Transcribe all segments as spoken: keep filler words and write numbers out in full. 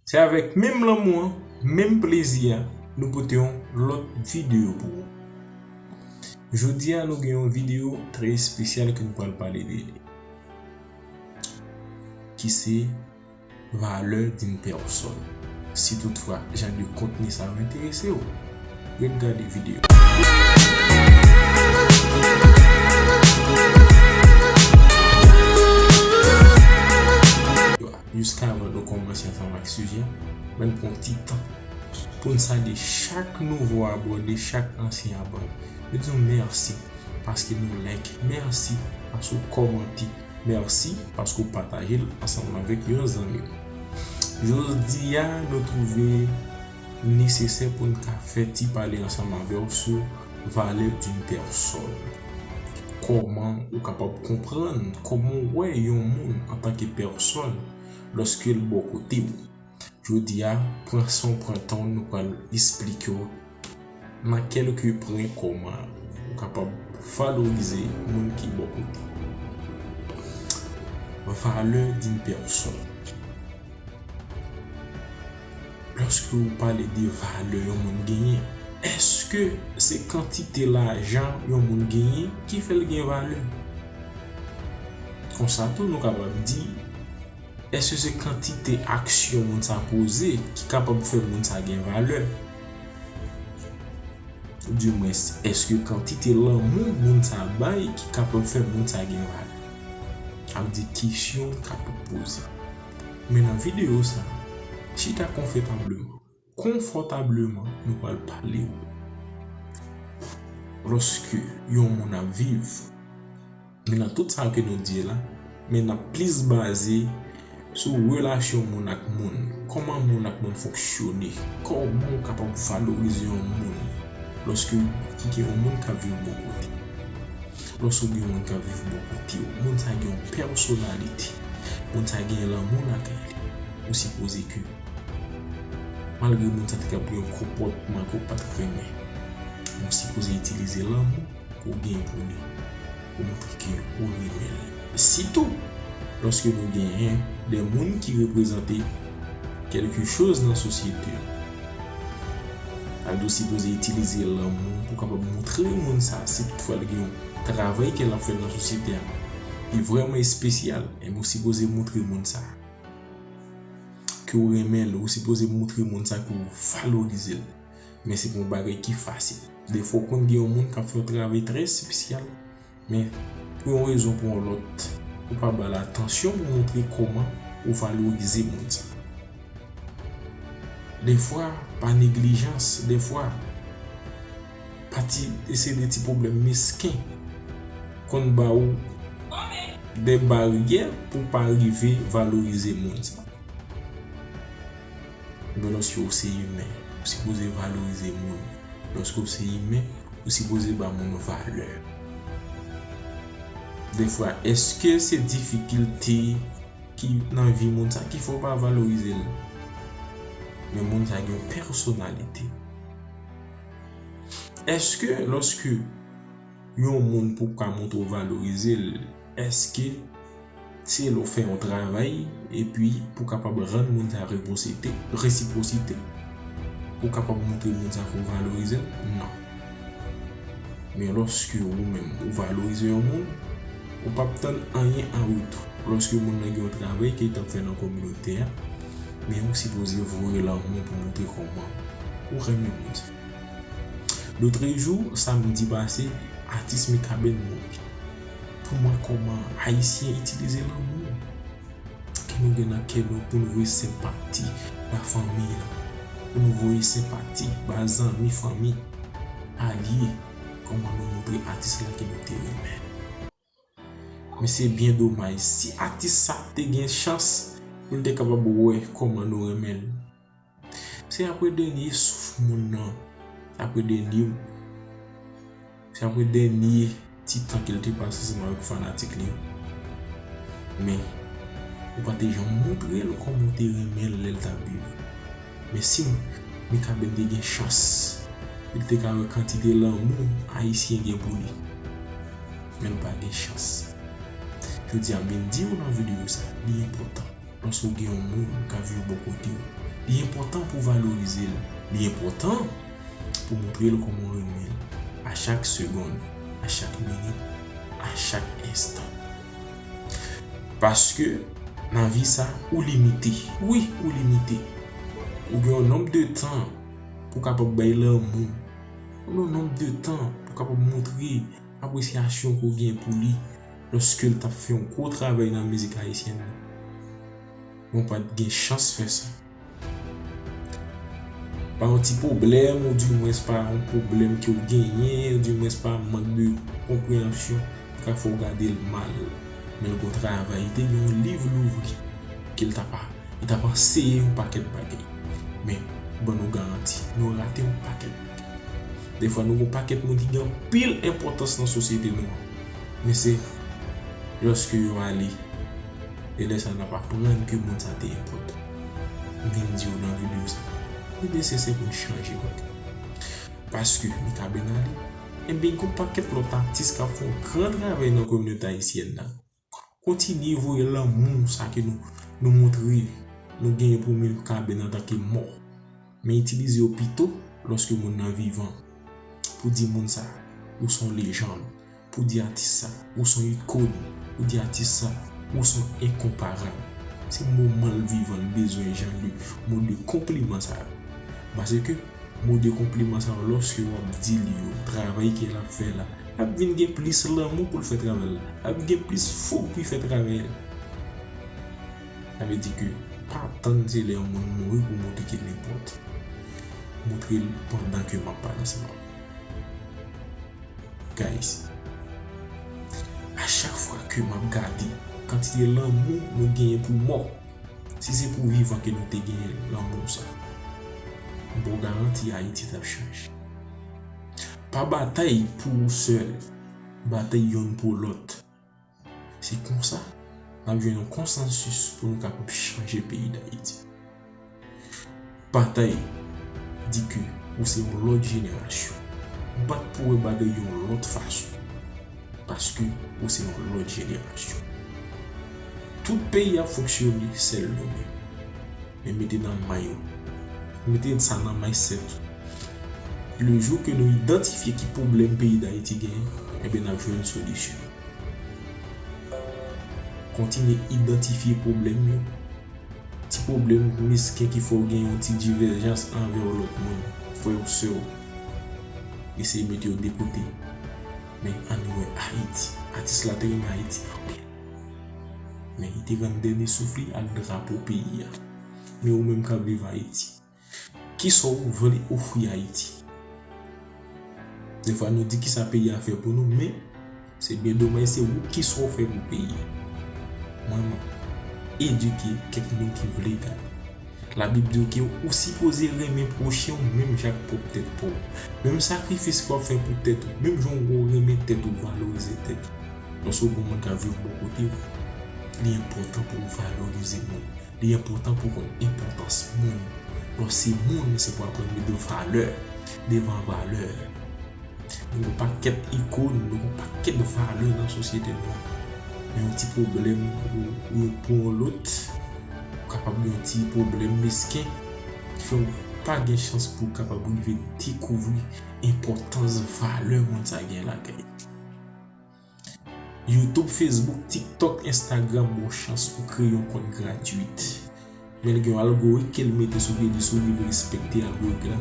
Se avèk menm lanmou an, menm plezi a, nou pote yon lòt videyo pou ou. Jodi a, nou gen yon videyo trè espesyal ke nou pral pale de li, ki se valè d'une personne. Si toutfwa jan de kontni sa yo enterese w, ret gade videyo a. Jiskavan nou kòmanse ansanm ak sijè a, ban n pran yon ti tan pou n salye chak nouvo abòne, chak ansyen abòne. Nou di w mèsi paske nou like, mèsi paske w kòmante, mèsi paske w pataje l ansanm avèk yon zanmi w. Jodi a, nou twouve nesesè pou n ka fè ti pale ansanm avè w sou valè d'une personne. Kòman ou kapab konprann, kòman w wè yon moun antanke pèsòn lòske l bò kote w. Jodi a, pran san w, pran tan w, nou pral esplike w nan kèlke pwen kòman ou kapab valorize moun ki bò kote w. Valè d'une personne. Lòske w pale de valè yon moun genyen, èske se kantite lajan yon moun genyen ki fè l gen valè? Konsa tou, nou kapab di, èske se kantite aksyon moun sa poze ki kapab fè moun sa gen valè? Oudimwens, èske kantite lanmou moun sa bay ki kapab fè moun sa gen valè? Ap di kesyon k ap poze. Men nan videyo sa, chita konfòtableman, konfòtableman, nou pral pale w. Lòske yon moun ap viv, men nan tout sa ke nou di la, men n ap plis baze sou relasyon moun ak moun. Kòman moun ak moun fonksyone? Kòman w kapab valorize yon moun lòske w gen yon moun k ap viv bò kote w? Lòske w gen yon moun k ap viv bò kote w, moun sa gen yon pèsonalite, moun sa gen lanmou lakay li, ou sipoze ke, malgre moun sa te ka gen yon konpòtman ke w pa t renmen, ou sipoze itilize lanmou ke w gen pou li, pou montre ke ou renmen l. Sitou, lòske nou genyen de moun ki reprezante kèlke choz nan sosyete a, sa vle di w sipoze itilize lanmou pou w kapab montre moun sa, si toutfwa l gen yon travay ke l ap fè nan sosyete a, li vrèman espesyal, enben ou sipoze montre moun sa ke w renmen l, ou sipoze montre moun sa ke w valorize l. Men se pa yon bagay ki fasil. Defwa w konn gen yon moun k ap fè yon travay trè espesyal, men pou yon rezon pou yon lòt, ou pa ba l atansyon pou montre kòman ou valorize moun sa. Defwa, pa neglijans, defwa, pa ti, se de ti pwoblèm mesken konn ba w de baryè pou w pa rive valorize moun sa. Men lòske w se imen, ou sipoze valorize moun. Lòske w se imen, ou sipoze ba moun valè. Defwa, èske se difikilte ki nan vi moun sa ki fè w pa valorize l? Men moun sa gen yon pèsonalite. Èske lòske yon moun pou w ka montre w valorize l, èske se lè w fè yon travay epi pou w kapab rann moun sa reposite, resipwosite, pou w kapab montre moun sa ke w valorize l? Non. Men lòske ou menm ou valorize yon moun, ou p ap tann anyen an retou. Lòske moun nan gen yon travay ke l t ap fè nan kominote a, men ou sipoze voye lanmou pou montre kòman ou renmen moun sa. Lotrejou, samdi pase, atis Mikaben mouri. Pou mwen, kòman Ayisyen itilize lanmou ke nou gen nan kè nou pou nou voye senpati ba fanmi lan, pou nou voye senpati ba zanmi, fanmi, alye, kòman nou montre atis la ke nou te renmen l. Men se byen domaj, si atis sa te gen chans pou l te kapab wè kòman nou renmen l, se apre dènye souf moun nan, se apre dènye, se apre dènye ti tan ke l te pase ansanm avèk fanatik li yo. Men, ou pa te janm montre l kòman w te renmen l lè l t ap viv. Men si Mikaben te gen chans, li te ka wè kantite lanmou Ayisyen gen pou li. Men l pa gen chans. Jodi a, m vin di w nan videyo sa, li enpòtan. Lòske w gen yon moun k ap viv bò kote w, Li enpòtan pou w valorize l. Li enpòtan pou w montre l kòman w renmen l a chak segonn, a chak minit, a chak enstan. Paske nan vi sa, ou limite. Wi, ou limite. Ou gen yon nonb de tan pou w kapab bay lanmou. Ou gen yon nonb de tan pou w kapab montre apresyasyon ke w gen pou li lòske l t ap fè yon gwo travay nan mizik ayisyèn nan. Men w pa t gen chans fè sa. Pa yon ti pwoblèm, oudimwens pa yon pwoblèm ke w genyen, oudimwens pa mank de konpreyansyon, ki ka fè w gade l mal. Men l gon travay, li te gen yon liv louvri ke l t ap, li t ap anseye yon pakèt bagay. Men, ban nou garanti, nou rate yon pakèt bagay. Defwa, nou gon pakèt moun ki gen anpil enpòtans nan sosyete nou an. Men se lòske yo ale, e lè sa n ap aprann ke moun sa te enpòtan. M vin di w nan videyo sa, li nesesè pou n chanje bagay. Paske Mikaben ale, enben, gon pakèt lòt atis k ap fè yon gran travay nan kominote ayisyèn nan. Kontinye voye lanmou sa ke nou, nou montre nou genyen pou Mikaben antanke mò. Men itilize yo pito lòske moun nan vivan. Pou di moun sa, ou se yon lejann. Pou di atis sa, ou se yon ikòn. Pou di atis sa, ou se yon enkonparab. Se moman l vivan, l bezwen jan de mo de konpliman sa yo. Paske mo de konpliman sa yo, lòske w ap di li yo, travay ke l ap fè la, l ap vin gen plis lanmou pou l fè travay la. L ap gen plis fòk pou l fè travay la. Sa vle di ke pa tann se lè yon moun mouri pou w montre ke l enpòtan. Montre l pandan ke m ap pale ansanm avè w. Guys, a chak fwa ke m ap gade kantite lanmou nou genyen pou mò, si se pou vivan ke nou te genyen lanmou sa, m ba w garanti Ayiti t ap chanje. Pa batay pou ou sèl, batay yonn pou lòt. Se konsa n ap jwenn yon konsansis pou nou kapab chanje peyi Dayiti. Batay di ke ou se yon lòt jenerasyon. Bat pou wè bagay yon lòt fason. Paske ou se yon lòt jenerasyon. Tout peyi ap fonksyone sèl nou menm. Men mete nan may ou. Mete sa nan mindset ou. Le jou ke nou idantifye ki pwoblèm peyi Dayiti genyen, enben n ap jwenn solisyon. Kontinye idantifye pwoblèm yo. Ti pwoblèm mesken ki fè w gen yon ti divèjans anvè yon lòt moun, frè w, sè w. Eseye mete yo de kote. Men ann wè Ayiti. Atis la te renmen Ayiti anpil. Men li te rann dènye souf li ak drapo peyi a. Men ou menm k ap viv Ayiti, kisa w vle ofri Ayiti? Defwa nou di kisa peyi a fè pou nou, men se byen domaj se ou kisa w fè pou peyi a. Mwen, m ap edike kèk moun ki vle gade. Labib di w ke ou sipoze renmen pwochen w menm jan ak pwòp tèt pa w. Menm sakrifis ke w ap fè pou tèt ou, menm jan w renmen tèt ou, valorize tèt ou. Lòske w gen yon moun k ap viv bò kote w, li enpòtan pou w valorize moun. Li enpòtan pou w konn enpòtans moun. Lè w se moun, se pou w aprann mete valè devan valè. Nou gon pakèt ikòn, nou gon pakèt valè nan sosyete nou an. Men yon ti pwoblèm ou, ou pou yon lòt, ou kapab gen yon ti pwoblèm mesken ki fè w pa gen chans pou w kapab rive dekouvri enpòtans valè moun sa gen lakay li. YouTube, Facebook, TikTok, Instagram ba w chans pou kreye yon kont gratwit. Men l gen yon algorit ke l mete sou pye li, si w rive respekte algorit la,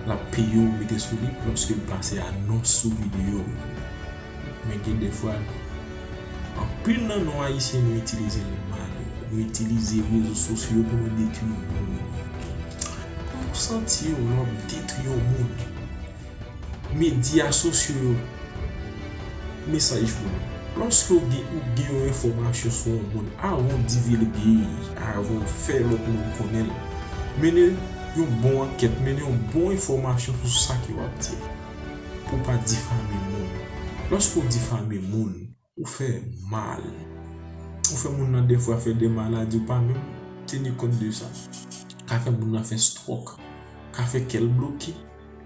l ap peye w mete sou li lòske l pase anons sou videyo w. Men gen defwa, anpil nan nou Ayisyen, nou itilize l mal. Nou itilize rezo sosyo pou nou detwi moun. Kòman w santi w lè w ap detwi yon moun? Medya sosyo yo, mesaj pou nou. Lòske w gen, ou gen yon enfòmasyon sou yon moun, avan w divilge, avan w fè lòt moun konnen l, mennen yon bon ankèt, mennen yon bon enfòmasyon sou sa ke w ap di a, pou w pa difame moun. Lòske w difame moun, ou fè mal. Ou fè moun nan defwa fè de maladi ou pa menm teni kont de sa. Ka fè moun nan fè stròk, ka fè kè l bloke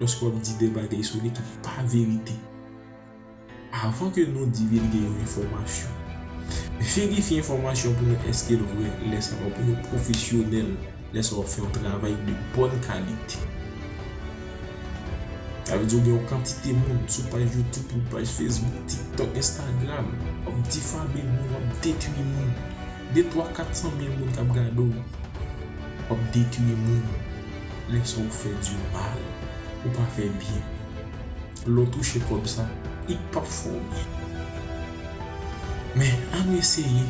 lòske w ap di de bagay sou li ki pa verite. Avan ke nou divilge yon enfòmasyon, verifye enfòmasyon pou nou èske l vrè, lè sa w ap yon pwofesyonèl lè sa w ap fè yon travay de bòn kalite. Sa vle di w gen yon kantite moun sou paj YouTube ou paj Facebook, TikTok, Instagram, w ap difame moun, w ap detwi moun. De, twa, kat san mil moun k ap gade w, w ap detwi moun. Lè sa w fè di mal, ou pa fè byen. Lè w touche kòb sa, li p ap fè w byen. Men, ann eseye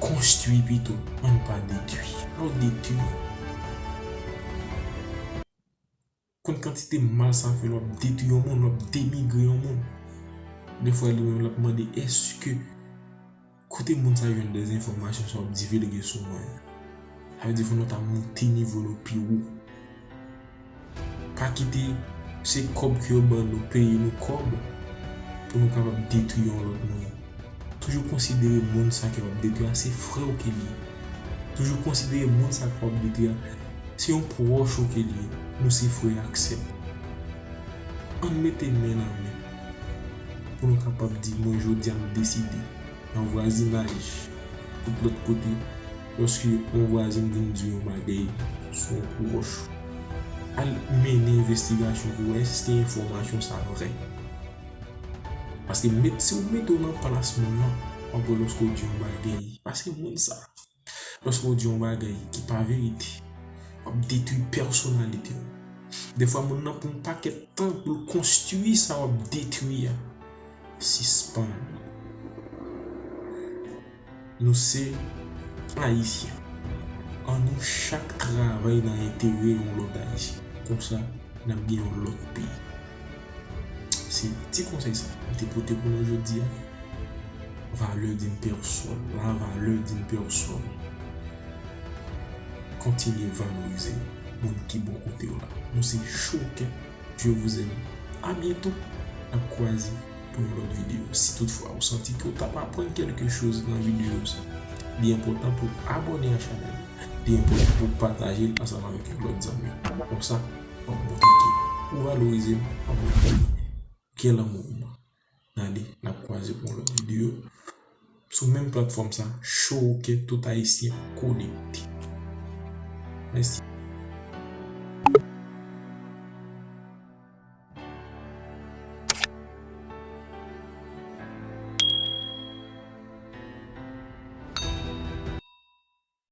konstwi pito, ann pa detwi. Lè w detwi, konn kantite mal sa fè lè w ap detwi yon moun, lè w ap denigre yon moun. Defwa, li menm, l ap mande, èske kote moun sa jwenn de enfòmasyon sa w ap divulge sou mwen? Sa vle di, fò nou ta monte nivo nou pi wo. Pa kite se kòb ke yo ban nou, peye nou kòb pou nou kapab detwi yon lòt moun. Toujou konsidere moun sa ke w ap detwi a se frè w ke l ye. Toujou konsidere moun sa ke w ap detwi a se yon pwòch ou ke l ye. Nou se frè ak sè. Ann mete men nan men pou nou kapab di, mwen, jodi a, m deside nan vwazinaj, tout lòt kote, lòske yon vwazen vin di yon bagay sou yon pwòch, al mennen envestigasyon pou wè èske enfòmasyon sa vrè. Paske met, si w mete w nan plas moun nan, w ap wè lòske w di yon bagay, paske moun sa, lòske w di yon bagay ki pa verite, w ap detwi pèsonalite w. Defwa, moun nan pran yon pakèt tan pou l konstwi sa w ap detwi a. Sispann. Nou se Ayisyen. Ann nou chak travay nan enterè yon lòt Ayisyen. Konsa, n ap gen yon lòt peyi. Se ti konsèy sa m te pote pou nou jodi a. Valeur d'une personne, la valeur d'une personne. Kontinye valorize moun ki bò kote w la. Nou se Chouke. Je vous aime. À bientôt. N ap kwaze pou yon lòt videyo. Si toutfwa ou santi ke w t ap aprann kèlke choz nan videyo sa, li enpòtan pou w abòne a chanèl. Li enpòtan pou w pataje l ansanm avèk yon lòt zanmi. Konsa, w ap montre ke ou valorize m, w ap montre ke w gen lanmou pou mwen. N ale, n ap kwaze pou yon lòt videyo. Sou menm platfòm sa, Chouke, tout Ayisyen konekte. Mèsi.